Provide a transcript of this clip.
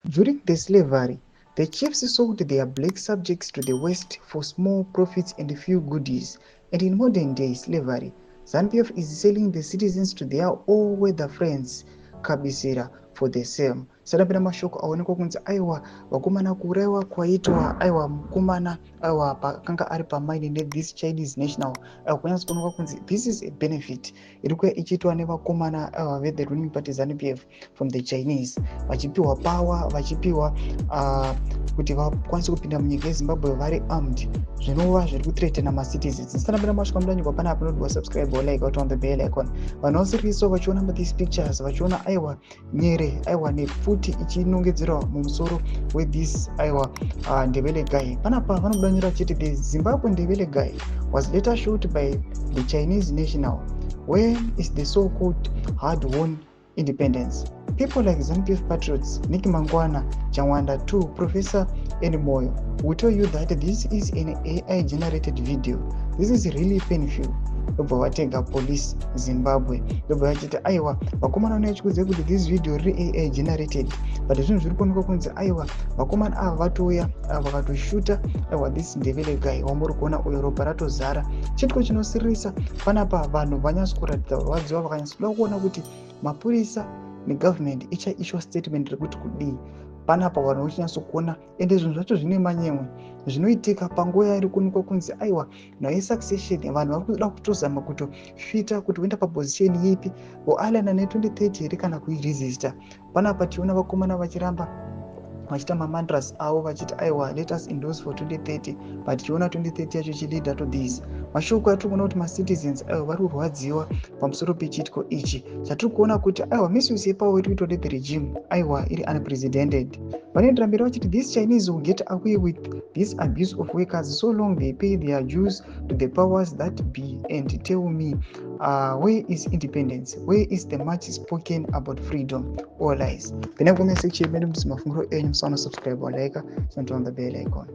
During the slavery, the chiefs sold their black subjects to the West for small profits and few goodies. And in modern day slavery, ZANU-PF is selling the citizens to their all-weather friends, Kabisira, for the same. Sadapinda mashoko aonekwa kunzi aiwa, vakomana, kuurayiwa kwaitwa aiwa mukomana aiwa pakanga ari pamaini nethis Chinese national. Aiwa, kunyatso kuonekwa kunzi this is a benefit iri kuya ichiitwa nevakomana aiwa vethe ruling party ZANU-PF from the Chinese, vachipiwa power, vachipiwa kuti vakwanise kupinda munyika yeZimbabwe vari armed, zvinova zviri kuthreatena macitizens. Ndisanapinda masvika mudanyikwa panapa, panodiwa subscribe or like, on the bell icon. Vanhu vasiriso vachiona these pictures, vachiona aiwa nyere aiwa nepfuti ichinongedzerwa mumusoro wethis aiwa Ndebele guy. Panapa vanobudanyira vachiti the Zimbabwe Ndebele guy was later shot by the Chinese national. Where is the so called hard won independence? People like ZANU-PF patriots Nick Mangwana, Jawanda 2, Professor Enimoyo will tell you that this is an AI generated video. This is really painful. Ndobva vatega Police Zimbabwe, ndobva vachiti aiwa vakomana vanoyachikuziva kuti this video riri AI generated, but zvinhu zviri kuonekwa kunzi aiwa vakomana ava vatouya vakatoshuta aiwa this Ndebele guy wamuri kuona uyo, ropa ratozara. Chitiko chinosiririsa panapa, vanhu vanyatso kuratidza kurwadziwa, vakanyatsoda kuona kuti mapurisa negovernment ichaiswa statement rekuti kudii. Panapa vanhu vachinyatsokuona, ende zvinhu zvacho zvine manyemwe zvinoitika panguva yairi kuonekwa kunzi aiwa nhau yesuccession, vanhu vari kuda kutozama kutofita kuti voenda paposition ipi, voalana ne2030 here kana kuiresista. Panapa tiona vakomana vachiramba vachiita mamantras avo vachiti aiwa, let us endorse for 2030, but tichiona 2030 yacho ichileada to this. Mashoko atiri kuona kuti macitizens aiwa vari kurwadziwa pamusoro pechiitiko ichi chatiri kuona kuti aiwa misuse yepower iri kuitwa nethe regime aiwa iri unprecedented. Vanoendera mberi vachiti this Chinese will get away with this abuse of workers so long they pay their dues to the powers that be. And tell me, where is independence? Where is the much spoken about freedom? All lies. Pina comment section medu, mafungiro enyu. Musaona subscribe or like, turn on the bell icon.